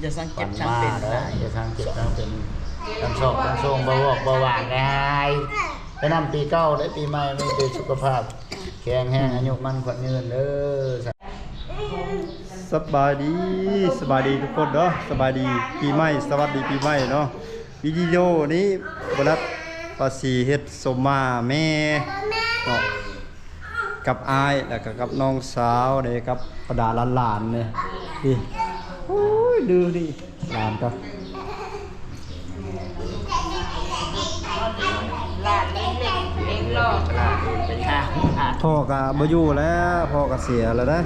ຢ່າສ້າງເຈັບສ້າງເປັນຫຼາຍ ຢ່າສ້າງເຈັບສ້າງເປັນ ທັງຊອກທັງໂຊງ ບໍ່ວອກບໍ່ຫວ່າງງ່າຍ ໄປນຳປີເກົ່າ ແລະ ປີໃໝ່ ມີແຕ່ສຸຂະພາບແຂງແຮງ ອາຍຸໝັ້ນຂວັນຍືນເດີ. ສະບາຍດີ ສະບາຍດີທຸກຄົນເນາະ ສະບາຍດີປີໃໝ່ ສະຫວັດດີປີໃໝ່ເນາະ. ວິດີໂອນີ້ບໍ່ນັດວ່າຊິເຮັດສົມມາແມ່ເນາະ ກັບອ້າຍ ແລ້ວກໍກັບນ້ອງສາວເດ້ ກັບບັນດາຫຼານໆເດ້. ນີ້ ໂອ້ຍ ດື້ນີ້ຫຼານກໍ ຫຼານເລັກໆເອງຫຼໍ່ ພໍ່ກໍບໍ່ຢູ່ແລ້ວ ພໍ່ກໍເສຍແລ້ວເດ້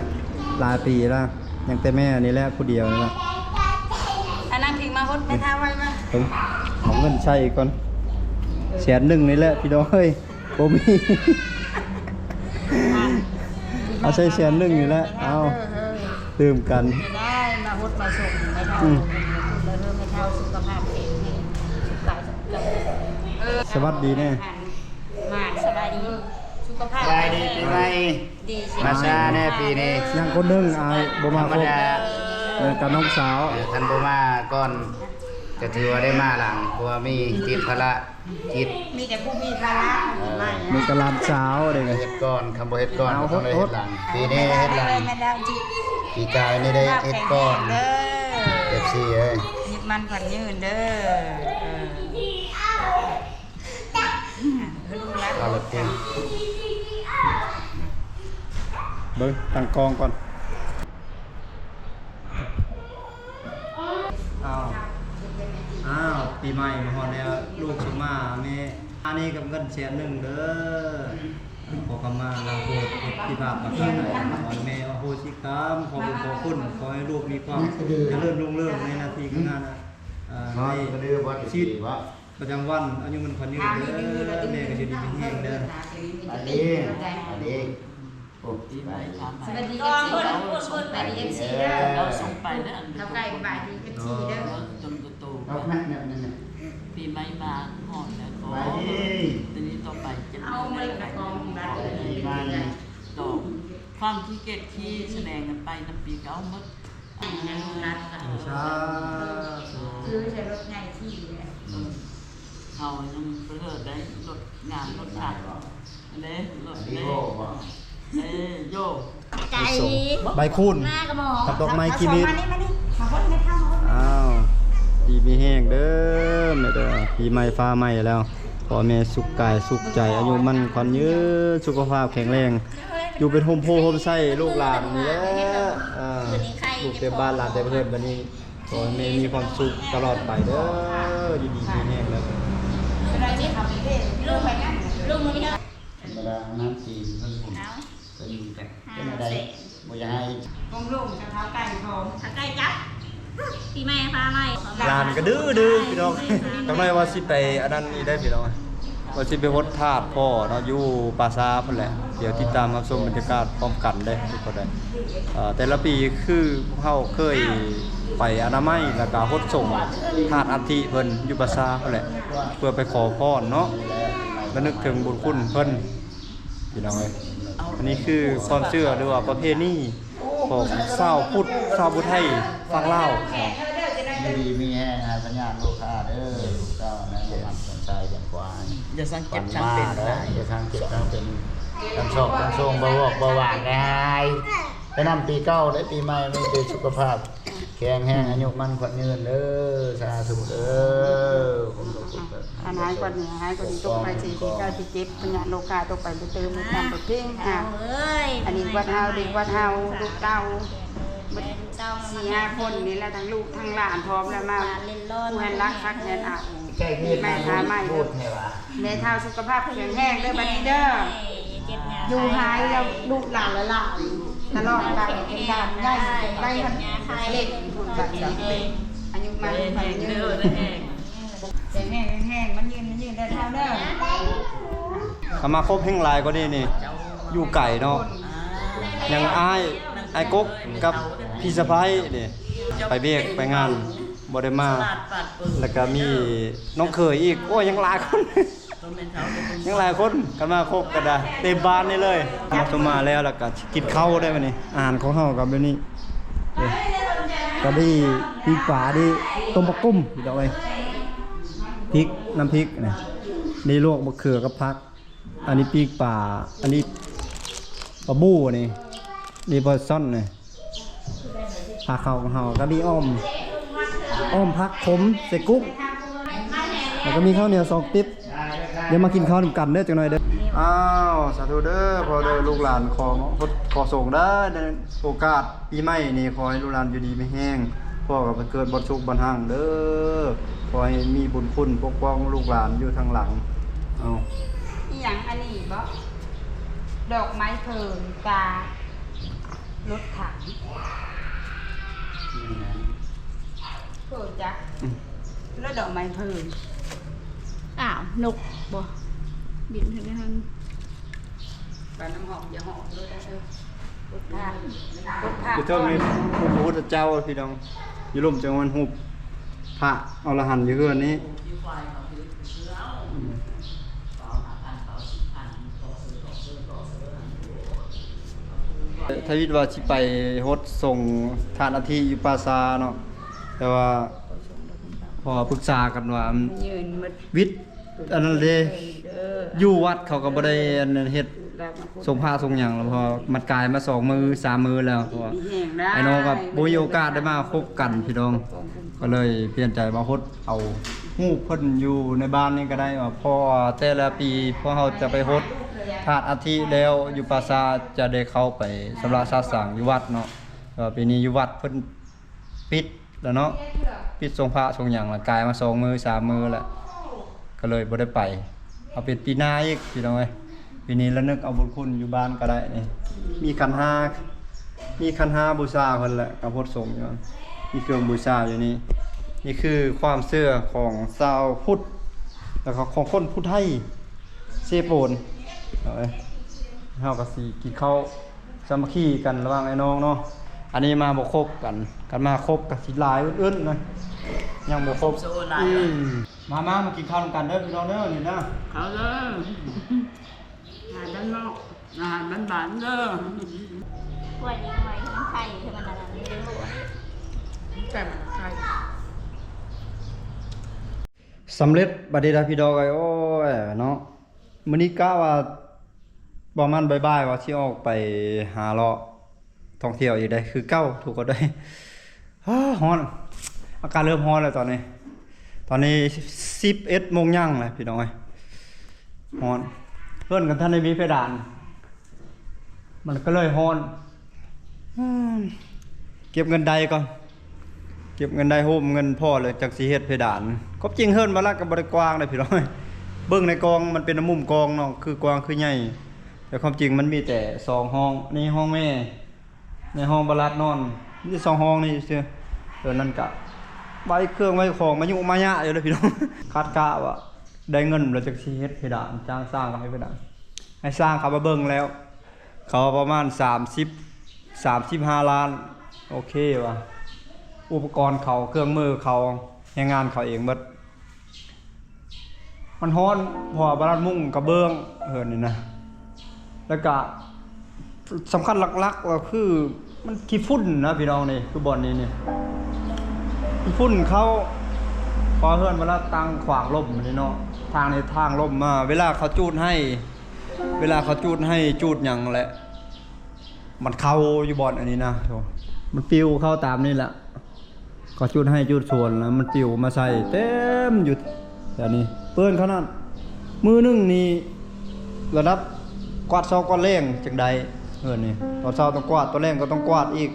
ຫຼາຍປີແລ້ວ ຍັງແຕ່ແມ່ນີ້ແຫຼະ ຜູ້ດຽວນີ້ແຫຼະ. ອັນນັ້ນພິງມາຫົດແມ່ທ້າວໄວ້ມາ ເອົາເງິນໃຊ້ກ່ອນ ແສນໜຶ່ງນີ້ແຫຼະພີ່ນ້ອງເອີຍ ບໍ່ມີ ເອົາໃຊ້ແສນໜຶ່ງນີ້ແຫຼະ ເອົາ ຕື່ມກັນ ໄດ້ມາຫົດມາສົມແມ່ທ້າວ ອືມ ແມ່ທ້າວສຸຂະພາບແຂງແຮງ ສຸຂະ ສຸຂະ ເອີ ສະຫວັດດີແນ່ ມາ ສະບາຍດີ ສຸຂະພາບ ສະບາຍດີປີໃໝ່ ດີ ມາຊ້າແນ່ປີນີ້ ຍັງຄົນໜຶ່ງອ້າຍບໍ່ມາຄົບ ເອີ ກັບນ້ອງສາວ ເອີ ຄັນບໍ່ມາກ່ອນ ກໍຖືວ່າໄດ້ມາຫຼັງ ເພາະວ່າມີຕິດພາລະກິດ ມີແຕ່ຜູ້ມີພາລະ ເອີ ມີແຕ່ຫຼານສາວເດ້ ເຮັດກ່ອນ ຄັນບໍ່ເຮັດກ່ອນ ເອົາ ກໍຕ້ອງໄດ້ເຮັດຫຼັງ ເຮັດ ປີນີ້ເຮັດຫຼັງ ແມ່ນແລ້ວ ປີກາຍນີ້ໄດ້ເຮັດກ່ອນ ເດີ ເອັຟຊີເອີຍ ອາຍຸໝັ້ນຂວັນຍືນເດີ ເອີ. ອ່ະ ລູກຫຼານ ເອົາລະຕິ ເບິ່ງຕັ້ງກ້ອງກ່ອນ ອ້າວ ອ້າວ ປີໃໝ່ມາຮອດແລ້ວ ລູກສົມມາແມ່ ອັນນີ້ກໍເງິນແສນໜຶ່ງເດີ ຂໍຂະມາລາໂທດ ຜິດພາດປະການໃດ ຂໍໃຫ້ແມ່ອະໂຫສິກຳ ຂໍບຸນຂໍຄຸນ ຂໍໃຫ້ລູກມີຄວາມຈະເລີນຮຸ່ງເຮືອງໃນໜ້າທີ່ການງານ ເອີ ໃນຊີວິດ ປະຈຳວັນ ອາຍຸໝັ້ນຂວັນຍືນເດີ ແມ່ກໍຢູ່ດີມີແຮງເດີ ສະບາຍດີ ສະບາຍດີ ໂອ້ ສະບາຍດີ ສະບາຍດີ ເອັຟຊີ ເດີ ເອົາສົ່ງໄປເດີ ເຖົ້າໄກ່ ສະບາຍດີ ເອັຟຊີ ເດີ ເອີ ຈົນໂຕໆ ເອົາ ແມ່ນໆ ປີໃໝ່ມາຮອດແລ້ວ ສະບາຍດີ ທີນີ້ຕໍ່ໄປຈະມີເລື່ອງໃດ ສະບາຍດີ ຄວາມຂີ້ກຽດຂີ້ສະແດງກັນໄປນຳປີເກົ່າໝົດ. ອືມ ສາທຸ ຊື້ໃສ່ລົດໃຫຍ່ຂີ່ແຫຼະ ອືມ ເຮົາຍັງບໍ່ເລີກໄດ້ ລົດງາມລົດຄັກເດ້ ລົດເດ້ ເດ້ ໂຢ ໃຈ ໃບຄູນ ມາກັບໝໍ ກັບດອກໄມ້ກິເມັດ ມານີ້ ມານີ້ ມາຄົນໄປທາງ ອ້າວ ດີມີແຮງເດີແມ່ເດີ ປີໃໝ່ຟ້າໃໝ່ແລ້ວ ຂໍໃຫ້ແມ່ສຸກກາຍສຸກໃຈ ອາຍຸໝັ້ນຂວັນຍືນ ສຸຂະພາບແຂງແຮງ ຢູ່ເປັນຮົ່ມໂພຮົ່ມໄຊລູກຫຼານນີ້ແຫຼະ ເອີ ລູກເຕັມບ້ານຫຼານເຕັມເຮືອນ ບັດນີ້ຂໍໃຫ້ແມ່ມີຄວາມສຸກຕະຫຼອດໄປເດີ ຢູ່ດີມີແຮງເດີ ທຳມະດານານປີເພິ່ນ ເພິ່ນກໍເປັນຈັ່ງໃດ ບໍ່ຢາກໃຫ້ ກົມລົງກັບເຖົ້າໄກ່ ເຖົ້າໄກ່ຈັບ ປີໃໝ່ຟ້າໃໝ່ ຫຼານກໍດື້ໆ ພີ່ນ້ອງ ຈັກໜ້ອຍວ່າຊິໄປອັນນັ້ນອີກໄດ້ພີ່ນ້ອງ ວ່າຊິໄປຫົດທາດພໍ່ເນາະ ຢູ່ປ່າຊ້າພຸ້ນແຫຼະ ດຽວຕິດຕາມຮັບຊົມບັນຍາກາດພ້ອມກັນເດ້ທຸກຄົນເດີ ເອີ ແຕ່ລະປີຄືພວກເຮົາເຄີຍໄປອະນາໄມ ແລ້ວກະຫົດສົງທາດອັດຖິເພິ່ນຢູ່ປ່າຊ້າພຸ້ນແຫຼະ ເພື່ອໄປຂໍພອນເນາະ ລະນຶກເຖິງບຸນຄຸນເພິ່ນ ພີ່ນ້ອງເອີຍ ອັນນີ້ຄືຄວາມເຊື່ອ ຫຼືວ່າປະເພນີຂອງຊາວພຸດ ຊາວຜູ້ໄທຝັ່ງລາວ ຢູ່ດີມີແຮງ ຫາຍພະຍາດໂລຄາເດີ ລູກເຕົ້າໃນລະມັດສັນຊາຍຢ່າງກວ່າ ຢ່າສ້າງເຈັບສ້າງເປັນຫຼາຍ ຢ່າສ້າງເຈັບສ້າງເປັນ ທັງຊອກທັງໂຊງ ບໍ່ວອກບໍ່ຫວ່າງງ່າຍ ໄປນຳປີເກົ່າ ແລະ ປີໃໝ່ ມີແຕ່ສຸຂະພາບ ແຂງແຮງ ອາຍຸໝັ້ນຂວັນຍືນເດີ ສາທຸເດີ ຄວາມສຸກຄວາມ ອັນຫາຍກວ່ານີ້ ຫາຍກວ່ານີ້ ຕົກໄປຊິດີກາຊິເຈັບ ພະຍາດໂລຄາຕົກໄປບໍ່ຕື່ມບໍ່ຕັ້ງບໍ່ເພັງ ເອົາເອີຍ ອັນນີ້ວັດເຮົາ ເດັກວັດເຮົາ ລູກເຕົ້າ ເບິດສີ່ຫ້າຄົນນີ້ແຫຼະ ທັງລູກທັງຫຼານ ພ້ອມແລ້ວມາ ຜູ້ແຮ່ນລັກ ສັກແຮ່ນເອົາ ໃກ້ເຮືອນ ແມ່ທາໄມ້ ແມ່ເຖົ້າສຸຂະພາບແຂງແຮງເດີ ບັດນີ້ເດີ ຢູ່ຫາຍແລ້ວລູກຫຼານຫຼາຍໆ ຕະຫຼອດໄປ ເປັນຫຼານໃຫຍ່ໄດ້ເຮັດບຸນບັດນີ້ ອາຍຸໝັ້ນຂວັນຍືນ ແຂງແຮງ ແຂງແຮງ ມັນຍືນ ມັນຍືນເດີເຖົ້າເດີ ຄັນມາຄົບແຮ່ງຫຼາຍກວ່ານີ້ນີ້ ຢູ່ໄກເນາະ ຍັງອ້າຍ ອ້າຍກົກກັບພີ່ສະໃພ້ນີ້ ໄປວຽກໄປງານ ບໍ່ໄດ້ມາ ແລ້ວກະມີນ້ອງເຂີຍອີກ ໂອ້ຍ ຍັງຫຼາຍຄົນ ຍັງຫຼາຍຄົນ ຄັນມາຄົບກໍໄດ້ ເຕັມບ້ານນີ້ເລີຍ ມາສົມມາແລ້ວ ແລ້ວກະກິນເຂົ້າໄດ້ບັດນີ້ ອາຫານຂອງເຮົາກໍແບບນີ້ ເອີ. ກະດີປີ້ງປາດີ ຕົ້ມຜັກກຸ້ມພີ່ນ້ອງເອີຍ ພິກ ນ້ຳພິກນະ ນີ້ລວກບັກເຂືອກັບຜັກ ອັນນີ້ປີ້ງປາ ອັນນີ້ປາບູ່ນີ້ ນີ້ປາຊ່ອນນີ້ ພາເຂົ້າຂອງເຮົາ ກະມີອ້ອມ ອ້ອມຜັກຂົມໃສ່ກຸ້ງ ແລ້ວກະມີເຂົ້າໜຽວສອງຕິບ ດຽວມາກິນເຂົ້ານຳກັນເດີຈັກໜ່ອຍເດີ. ອ້າວ ສາທຸເດີພໍ່ເດີ ລູກຫຼານຂໍ ຂໍສົ່ງເດີ ໃນໂອກາດປີໃໝ່ນີ້ ຂໍໃຫ້ລູກຫຼານຢູ່ດີມີແຮງ ພໍ່ກະໄປເກີດບ່ອນສຸກບ່ອນຮັ່ງເດີ ຂໍໃຫ້ມີບຸນຄຸນປົກປ້ອງລູກຫຼານຢູ່ທາງຫຼັງ. ເອົາ ອີ່ຫຍັງອັນນີ້ບໍ? ດອກໄມ້ເພີງກາລົດຖັງ ໂອ້ຈັກ ອືມ ແລ້ວດອກໄມ້ເພີງ ອ້າວ ນົກບໍ ບິນຂຶ້ນໄປຫັ້ນ ປານນ້ຳຫອມ ຢ່າຫອມໂລດເດີ ກົດພາ ກົດພາ ຢູ່ເທິງນີ້ ພະພຸດທະເຈົ້າພີ່ນ້ອງ ຢູ່ລຸ່ມຈັກມັນຮູບພະອໍລະຫັນຢູ່ເຮືອນນີ້. ທະວິດວ່າຊິໄປຫົດສົງທາດອັດຖິຢູ່ປ່າຊ້າເນາະ ແຕ່ວ່າພໍປຶກສາກັນວ່າ ວິດອັນນັ້ນເດ້ ຢູ່ວັດເຂົາກະບໍ່ໄດ້ອັນເຮັດ ສົງພະສົງຫຍັງແລ້ວ ເພາະມັນກາຍມາສອງມື້ສາມມື້ແລ້ວ ເພາະວ່າ ມີແຮງໄດ້ ອ້າຍນ້ອງກະບໍ່ມີໂອກາດໄດ້ມາພົບກັນພີ່ນ້ອງ ກະເລີຍປ່ຽນໃຈມາຫົດເອົາຮູບເພິ່ນຢູ່ໃນບ້ານນີ້ກະໄດ້ວ່າ ເພາະວ່າແຕ່ລະປີພວກເຮົາຈະໄປຫົດທາດອັດຖິແລ້ວຢູ່ປ່າຊ້າ ຈະໄດ້ເຂົ້າໄປຊຳລະສະສາງຢູ່ວັດເນາະ ແຕ່ວ່າປີນີ້ຢູ່ວັດເພິ່ນປິດ ແລ້ວເນາະ ປິດສົງພະສົງຫຍັງລະ ກາຍມາສອງມື້ສາມມື້ລະ ກະເລີຍບໍ່ໄດ້ໄປ ເອົາເປັນປີໜ້າອີກພີ່ນ້ອງເອີຍ ປີນີ້ລະນຶກເອົາບຸນຄຸນຢູ່ບ້ານກະໄດ້ນີ້ ມີຂັນຫ້າ ມີຂັນຫ້າບູຊາເພິ່ນແຫຼະ ກັບຫົດສົງຢູ່ ມີເຄື່ອງບູຊາຢູ່ນີ້ ນີ້ຄືຄວາມເຊື່ອຂອງຊາວພຸດ ແລ້ວກະຂອງຄົນຜູ້ໄທເຊໂປນ ເອົາເອີຍ ເຮົາກະຊິກິນເຂົ້າ ສາມັກຄີກັນລະຫວ່າງອ້າຍນ້ອງເນາະ ອັນນີ້ມາບໍ່ຄົບກັນ ຄັນມາຄົບກະຊິຫຼາຍອຶດໆນະ ຍັງບໍ່ຄົບ ອືມ ມາ ມາ ມາກິນເຂົ້ານຳກັນເດີພີ່ນ້ອງເດີ ນີ້ເດີ ເຂົ້າເດີ ອາຫານບ້ານນອກ ອາຫານບ້ານໆເດີ ກ້ວຍນີ້ໜ່ວຍມັນໄຂ່ ໃຫ້ມັນອັນນັ້ນເດີ ແຕ່ມັນໄຂ່ ສຳເລັດບາດນີ້ລະພີ່ນ້ອງເອີຍ ໂອ້ຍເນາະ ມື້ນີ້ກະວ່າປະມານບ່າຍໆ ວ່າຊິອອກໄປຫາເລາະທ່ອງທ່ຽວອີກເດ້ ຄືເກົ່າທຸກຄົນເອີຍ ຮ້ອນ ອາກາດເລີ່ມຮ້ອນແລ້ວຕອນນີ້ ຕອນນີ້ສິບເອັດໂມງຍ່າງແລ້ວພີ່ນ້ອງເອີຍ ຮ້ອນ ເຮືອນກະທັນໄດ້ມີເພດານ ມັນກະເລີຍຮ້ອນ ເກັບເງິນໄດ້ກ່ອນ ເກັບເງິນໄດ້ ໂຮມເງິນພໍແລ້ວ ຈັ່ງຊິເຮັດເພດານ ຄວາມຈິງເຮືອນບ່າວລັດກະບໍ່ໄດ້ກວ້າງເດ້ພີ່ນ້ອງ ເບິ່ງໃນກ້ອງ ມັນເປັນມຸມກ້ອງເນາະ ຄືກວ້າງຄືໃຫຍ່ ແຕ່ຄວາມຈິງມັນມີແຕ່ສອງຫ້ອງ ນີ້ຫ້ອງແມ່ ໃນຫ້ອງບ່າວລັດນອນ ມີແຕ່ສອງຫ້ອງນີ້ຊື່ ເອີ ນັ້ນກະໄວ້ເຄື່ອງໄວ້ຂອງ ມາຍຸມາຍະຢູ່ເດ້ພີ່ນ້ອງ ຄາດກະວ່າໄດ້ເງິນແລ້ວ ຈັ່ງຊິເຮັດເພດານ ຈ້າງຊ່າງເຂົາເຮັດເພດານ ໃຫ້ຊ່າງເຂົາມາເບິ່ງແລ້ວ ເຂົາປະມານສາມສິບ ສາມສິບຫ້າລ້ານ ໂອເຄວ່າ ອຸປະກອນເຂົາ ເຄື່ອງມືເຂົາ ແຮງງານເຂົາເອງເບິດ ມັນຮ້ອນ ເພາະວ່າບ່າວລັດມຸງກະເບື້ອງເຮືອນນີ້ນະ ແລ້ວກະສຳຄັນຫຼັກໆ ກະຄືມັນຂີ້ຝຸ່ນນະພີ່ນ້ອງ ນີ້ຄືບ່ອນນີ້ນີ້ ຂີ້ຝຸ່ນເຂົ້າ ເພາະວ່າເຮືອນບ່າວລັດຕັ້ງຂວາງລົມນີ້ເນາະ ທາງນີ້ທາງລົມມາ ເວລາເຂົາຈູດໄຮ່ ເວລາເຂົາຈູດໄຮ່ຈູດຫຍັງແຫຼະ ມັນເຂົ້າຢູ່ບ່ອນອັນນີ້ນະ ມັນປິວເຂົ້າຕາມນີ້ແຫຼະ ເຂົາຈູດໄຮ່ຈູດສວນລະມັນປິວມາໃສ່ເຕັມຢູ່ແຖວນີ້ ເປື້ອນຂະໜາດ ມື້ໜຶ່ງນີ້ລະດັບກວາດເຊົ້າກວາດແລງຈັ່ງໄດ້ ເຮືອນນີ້ ຕອນເຊົ້າຕ້ອງກວາດ ຕອນແລງກະຕ້ອງກວາດອີກ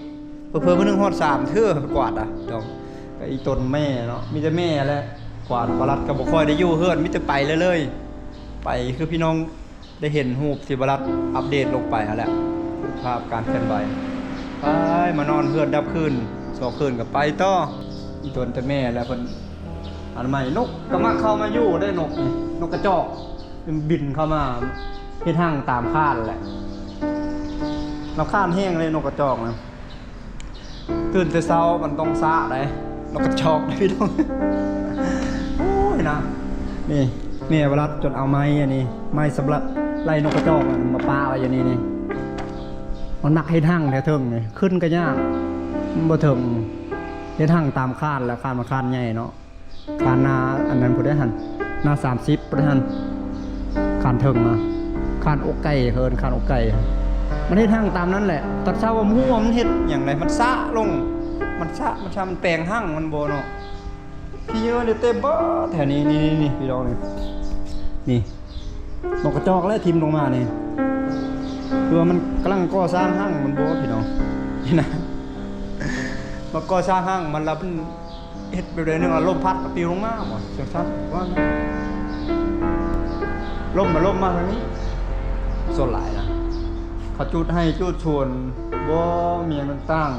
ເຜີໆມື້ໜຶ່ງຮອດສາມເທື່ອກວາດອະ ກະອີ່ຕົນແມ່ເນາະ ມີແຕ່ແມ່ແຫຼະກວາດ ບ່າວລັດກະບໍ່ຄ່ອຍໄດ້ຢູ່ເຮືອນ ມີແຕ່ໄປເລື້ອຍໆ ໄປຄືພີ່ນ້ອງ ໄດ້ເຫັນຮູບທີ່ບ່າວລັດອັບເດດລົງໄປຫັ້ນແຫຼະ ພາບການເຄື່ອນໄຫວ ໄປມານອນເຮືອນດັບຄືນສອງຄືນກະໄປຕໍ່ ອີ່ຕົນແຕ່ແມ່ແຫຼະ ເພິ່ນອັນໃໝ່ ນົກກະມັກເຂົ້າມາຢູ່ເດ້ ນົກນີ້ ນົກກະຈອກ ບິນເຂົ້າມາເຮັດຮັງຕາມຄານແຫຼະ ລຳຄານແຮງເດ້ ນົກກະຈອກນະ. ຕື່ນແຕ່ເຊົ້າມັນຕ້ອງຊະໄດ໋ ນົກກະຈອກເດ້ພີ່ນ້ອງ ໂອ້ຍນະ ນີ້ ແມ່ບ່າວລັດຈົນເອົາໄມ້ອັນນີ້ ໄມ້ສຳລັບໄລ່ນົກກະຈອກນັ້ນມາປະໄວ້ຢູ່ນີ້ນີ້ ມັນມັກເຮັດຮັງແຖວເທິງນີ້ ຂຶ້ນກະຍາກ ມັນບໍ່ເຖິງ ເຮັດຮັງຕາມຄານ ແລະ ຄານມັນຄານໃຫຍ່ເນາະ ຄານໜ້າອັນນັ້ນພຸ້ນເດ້ຫັ້ນ ໜ້າສາມສິບພຸ້ນເດ້ຫັ້ນ ຄານເທິງນະ ຄານອົກໄກ່ ເອີ້ນຄານອົກໄກ່ ມັນເຮັດຮັງຕາມນັ້ນແຫຼະ. ຕອນເຊົ້າບໍ່ຮູ້ວ່າມັນເຮັດຫຍັງໃດ ມັນສະລົງ ມັນສະ ມັນສະ ມັນແປງຮັງມັນບໍ່ເນາະ. ຂີ້ເຫຍື້ອນີ້ເຕັມເບິດແຖວນີ້ ນີ້ໆ ພີ່ນ້ອງ ນີ້ ນີ້ ໝາກກະຈອກແຫຼະຖິ້ມລົງມານີ້ ຄືວ່າມັນກຳລັງກໍ່ສ້າງຮັງມັນບໍ່ ພີ່ນ້ອງ ນີ້ນະ ມາກໍ່ສ້າງຮັງມັນ ແລ້ວມັນເຮັດແບບໃດໜຶ່ງ ອາລົມພັດ ແລ້ວປິວລົງມາບໍ່ ຈັ່ງຊັ້ນວ່າ ລົມມາ ລົມມາທາງນີ້ ສ່ວນຫຼາຍນະ ເຂົາຈູດໄຮ່ຈູດສວນບໍ່ ມີຫຍັງຕ່າງ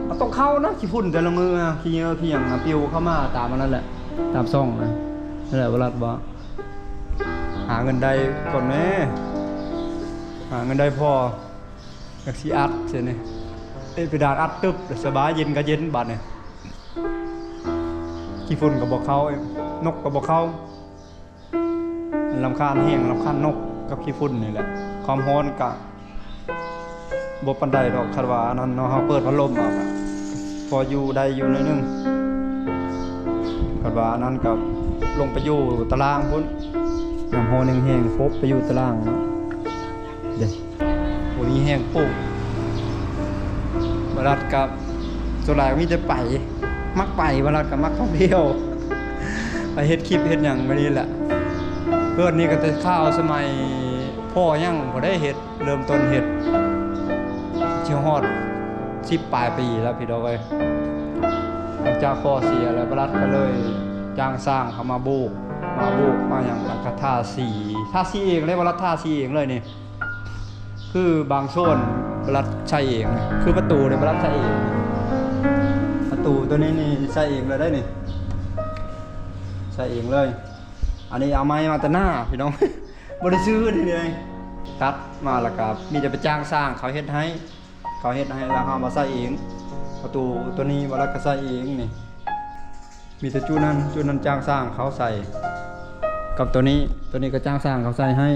ໆ ມັນຕ້ອງເຂົ້ານະ ຂີ້ຝຸ່ນແຕ່ລະມື້ ຂີ້ເຫຍື້ອຂີ້ຫຍັງນະ ປິວເຂົ້າມາຕາມອັນນັ້ນແຫຼະ ຕາມຊ່ອງນະ. ນັ້ນແຫຼະ ບໍ່ລັດວ່າ ຫາເງິນໄດ້ກ່ອນແມ້ ຫາເງິນໄດ້ພໍ ຈັກຊິອັດເສຍນີ້ ເຮັດເພດານອັດຕຶບ ສະບາຍ ເຢັນກໍເຢັນບາດນີ້ ຂີ້ຝຸ່ນກໍບໍ່ເຂົ້າ ນົກກໍບໍ່ເຂົ້າ. ລຳຄານແຮງ ລຳຄານນົກກັບຂີ້ຝຸ່ນນີ້ແຫຼະ ຄວາມຮ້ອນກະບໍ່ປານໃດດອກ ຄັນວ່າອັນນັ້ນເນາະ ເຮົາເປີດພັດລົມເອົາກະພໍຢູ່ໄດ້ຢູ່ໜ້ອຍໜຶ່ງ ຄັນວ່າອັນນັ້ນກະລົງໄປຢູ່ຕາລ່າງພຸ້ນ ຍາມຮ້ອນແຮງໆ ໂປະໄປຢູ່ຕາລ່າງເນາະ ເດ້ ບໍ່ມີແຮງປູກ ບໍ່ລັດກະ ສ່ວນຫຼາຍກໍມີແຕ່ໄປ ມັກໄປ ບໍ່ລັດກໍມັກທ່ອງທ່ຽວ ໄປເຮັດຄລິບເຮັດຫຍັງແບບນີ້ແຫຼະ. ເຮືອນນີ້ກໍແຕ່ຄາວສະໄໝພໍ່ຍັງບໍ່ໄດ້ເຮັດ ເລີ່ມຕົ້ນເຮັດ ຊິຮອດສິບປາຍປີແລ້ວພີ່ນ້ອງເອີຍ. ຫຼັງຈາກພໍ່ເສຍແລ້ວ ບໍ່ລັດກໍເລີຍຈ້າງຊ່າງເຂົາມາໂບກ ມາໂບກມາຫຍັງ ແລ້ວກໍທາສີ ທາສີເອງເລີຍ ບໍ່ລັດທາສີເອງເລີຍນີ້. ຄືບາງສ່ວນບໍ່ລັດໃສ່ເອງ ຄືປະຕູນີ້ບໍ່ລັດໃສ່ເອງ ປະຕູໂຕນີ້ນີ້ໃສ່ເອງເລີຍໄດ໋ນີ້ ໃສ່ເອງເລີຍ. ອັນນີ້ເອົາໄມ້ມາແຕ່ໜ້າພີ່ນ້ອງ ບໍ່ໄດ້ຊື້ນີ້ເດ້ ຕັດມາແລ້ວກໍມີແຕ່ໄປຈ້າງຊ່າງເຂົາເຮັດໃຫ້ ເຂົາເຮັດໃຫ້ແລ້ວເຮົາມາໃສ່ເອງ. ປະຕູໂຕນີ້ບໍ່ລັດກໍໃສ່ເອງນີ້. ມີແຕ່ຈຸນັ້ນ ຈຸນັ້ນຈ້າງຊ່າງເຂົາໃສ່ ກັບໂຕນີ້ ໂຕນີ້ກໍຈ້າງຊ່າງເຂົາໃສ່ໃຫ້.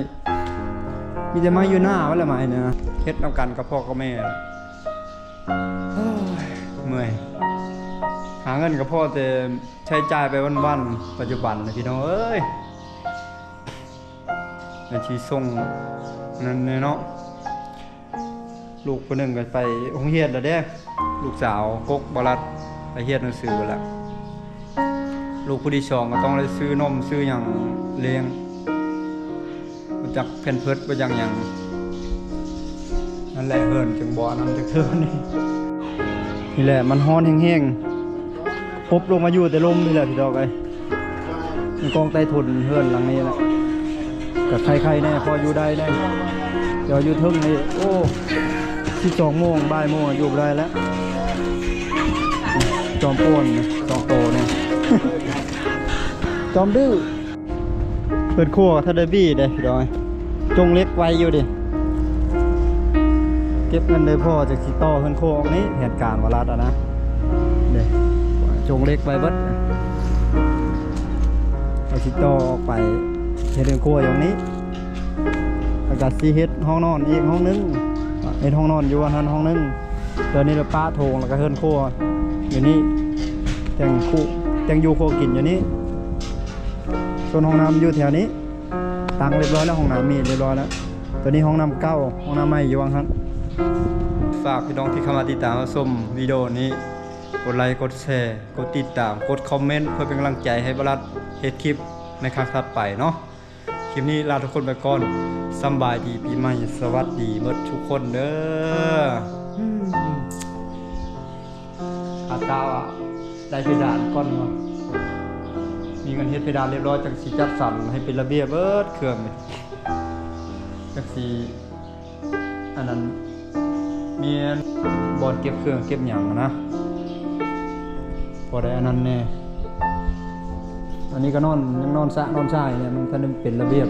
ມີແຕ່ໄມ້ຢູ່ໜ້າໄວ້ລະ ໄມ້ນະ ເຮັດນຳກັນກັບພໍ່ກັບແມ່. ໂອ້ຍ ເມື່ອຍ ຫາເງິນກໍພໍແຕ່ໃຊ້ຈ່າຍໄປວັນໆ ປັດຈຸບັນນະ ພີ່ນ້ອງເອີຍ. ແມ່ນຊິສົ່ງນັ້ນແດ່ເນາະ. ລູກຜູ້ໜຶ່ງກໍໄປໂຮງຮຽນແລ້ວເດ້ ລູກສາວກົກບໍ່ລັດໄປຮຽນໜັງສືແລ້ວ. ລູກຜູ້ທີສອງກໍຕ້ອງໄດ້ຊື້ນົມຊື້ຫຍັງລ້ຽງ ບໍ່ຈັກແພມເພີດ ບໍ່ຈັກຫຍັງ. ນັ້ນແຫຼະ ເຮືອນຈຶ່ງບໍ່ອັນນັ້ນຈັກເທື່ອນີ້. ນີ້ແຫຼະ ມັນຮ້ອນແຮງໆ ອົບລົງມາຢູ່ແຕ່ລົມນີ້ແຫຼະ ພີ່ນ້ອງເອີຍ. ມັນກອງໃຕ້ຖົນເຮືອນຫຼັງນີ້ແຫຼະ ກໍໄຄໆແດ່ ພໍຢູ່ໄດ້ແດ່. ແຕ່ວ່າຢູ່ເທິງນີ້ ໂອ້ ສິບສອງໂມງ ບ່າຍໂມງ ຢູ່ບໍ່ໄດ້ແລ້ວ. ຈອມປ່ວນສອງໂຕນີ້ ຈອມດື້. ເຮືອນຄົວກໍທັນໄດ້ບີເດ້ ພີ່ນ້ອງເອີຍ. ຈົງເຫຼັກໄວ້ຢູ່ເດ້ ເກັບເງິນໄດ້ພໍ ຈັ່ງຊິຕໍ່ເຮືອນຄົວອອກນີ້ ແຜນການວ່າລັດອະນະ. ເດ້ ຈົງເຫຼັກໄວ້ເບິດ ເຮົາຊິຕໍ່ອອກໄປເຮັດເຮືອນຄົວຢູ່ນີ້ ແລ້ວກໍຊິເຮັດຫ້ອງນອນອີກຫ້ອງໜຶ່ງ ເຮັດຫ້ອງນອນຢູ່ອັນນັ້ນຫ້ອງໜຶ່ງ. ແລ້ວນີ້ລະປະໂຖງ ແລ້ວກໍເຮືອນຄົວຢູ່ນີ້ ແຕ່ງຄູ່ ແຕ່ງຢູ່ຄົວກິນຢູ່ນີ້. ສ່ວນຫ້ອງນ້ຳຢູ່ແຖວນີ້ ຕັ້ງຮຽບຮ້ອຍແລ້ວ ຫ້ອງນ້ຳມີຮຽບຮ້ອຍແລ້ວ. ໂຕນີ້ຫ້ອງນ້ຳເກົ່າ ຫ້ອງນ້ຳໃໝ່ຢູ່ຫວ່າງຫັ້ນ. ຝາກພີ່ນ້ອງທີ່ເຂົ້າມາຕິດຕາມຮັບຊົມວິດີໂອນີ້ ກົດໄລ ກົດແຊ ກົດຕິດຕາມ ກົດຄອມເມັນ ເພື່ອເປັນກຳລັງໃຈໃຫ້ບ່າວລັດເຮັດຄລິບໃນຄັ້ງຖັດໄປເນາະ. ຄລິບນີ້ລາທຸກຄົນໄປກ່ອນ. ສຳບາຍດີປີໃໝ່ ສະຫວັດດີເບິດທຸກຄົນເດີ. ອືມ ອາຕາວ່າໄດ້ເພດານກ່ອນເນາະ ມີເງິນເຮັດເພດານຮຽບຮ້ອຍ ຈັ່ງຊິຈັດສັນໃຫ້ເປັນລະບຽບເບິດເຄື່ອງ ຈັ່ງຊິ ອັນນັ້ນ ມີບ່ອນເກັບເຄື່ອງເກັບຫຍັງນະ ພໍໄດ້ອັນນັ້ນແດ່. ອັນນີ້ກໍນອນ ຍັງນອນສະນອນຊາຍແຫຼະ ມັນທັນໄດ້ເປັນລະບຽບ.